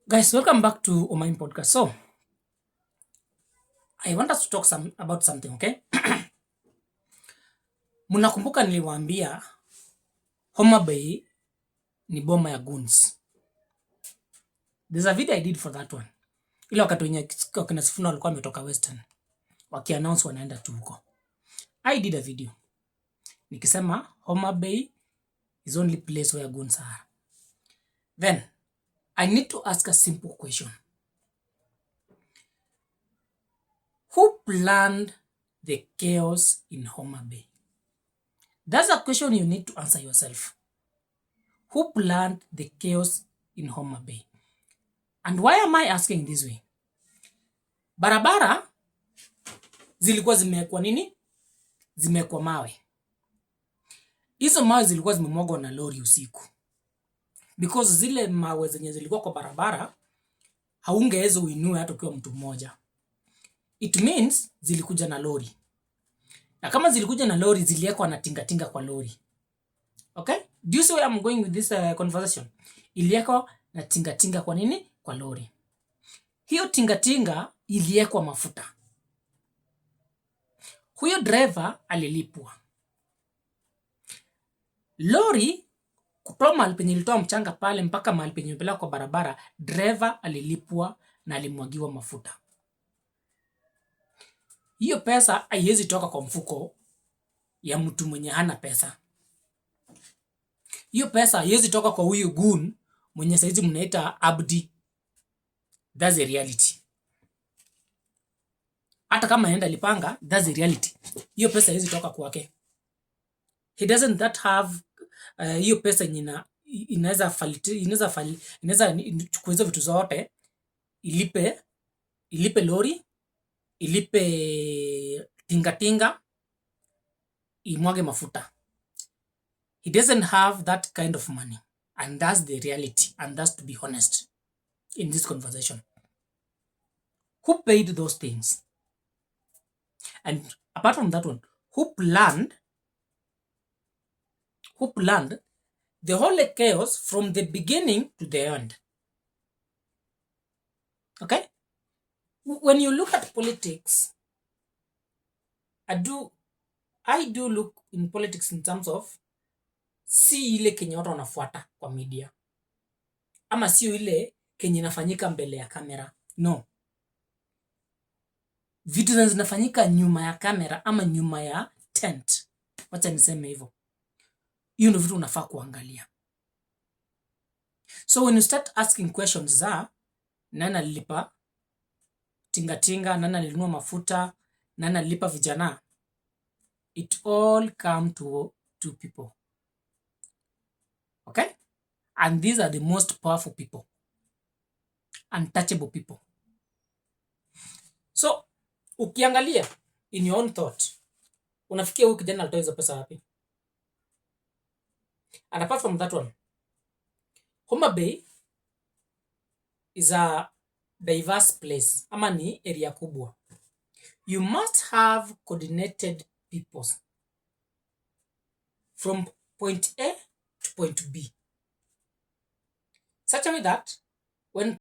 Guys, welcome back to Omaim Podcast. So, I want us to talk some about something, okay? Mnakumbuka niliwaambia Homa Bay ni boma ya goons. There's a video I did for that one. Ile wakati wenye wakina Sifuna walikuwa wametoka Western, wakiannounce wanaenda tu huko. I did a video nikisema Homa Bay is only place where goons are. Then I need to ask a simple question. Who planned the chaos in Homa Bay? That's a question you need to answer yourself. Who planned the chaos in Homa Bay? And why am I asking this way? Barabara zilikuwa zimewekwa nini? Zimewekwa mawe. Hizo mawe zilikuwa zimemwagwa na lori usiku. Because zile mawe zenye zilikuwa kwa barabara haungeweza uinue hata ukiwa mtu mmoja. It means zilikuja na lori. Na kama zilikuja na lori, ziliwekwa na tingatinga kwa lori. Okay? Do you see where I'm going with this conversation? Iliwekwa na tingatinga kwa nini? Kwa lori. Hiyo tingatinga iliwekwa mafuta. Huyo driver alilipwa. Lori kutoa mahali penye ilitoa mchanga pale mpaka mahali penye imepeleka kwa barabara, driver alilipwa na alimwagiwa mafuta. Hiyo pesa haiwezi toka kwa mfuko ya mtu mwenye hana pesa. Hiyo pesa haiwezi toka kwa huyu goon mwenye saizi mnaita Abdi. That's the reality. Hata kama anaenda lipanga, that's the reality. Hiyo pesa haiwezi toka kwake. He doesn't that have hiyo pesa yenye inaweza chukua hizo vitu zote, ilipe lori, ilipe tingatinga, imwage mafuta. He doesn't have that kind of money, and that's the reality, and that's to be honest in this conversation. Who paid those things? And apart from that one, who planned the whole chaos from the beginning to the end? Okay, when you look at politics, I do look in politics in terms of si ile kenye watu wanafuata kwa media, ama sio ile kenye inafanyika mbele ya kamera. No, vitu zenye zinafanyika nyuma ya kamera ama nyuma ya tent, wacha niseme hivyo, hiyo ndio vitu unafaa kuangalia. So when you start asking questions za nani alilipa tingatinga, nani alinunua mafuta, nani alilipa vijana, it all come to two people, okay? And these are the most powerful people, untouchable people. So ukiangalia in your own thought, unafikia huyu kijana alitoa hizo pesa wapi? And apart from that one, Homa Bay is a diverse place, ama ni area kubwa. You must have coordinated people from point A to point B, such a way that when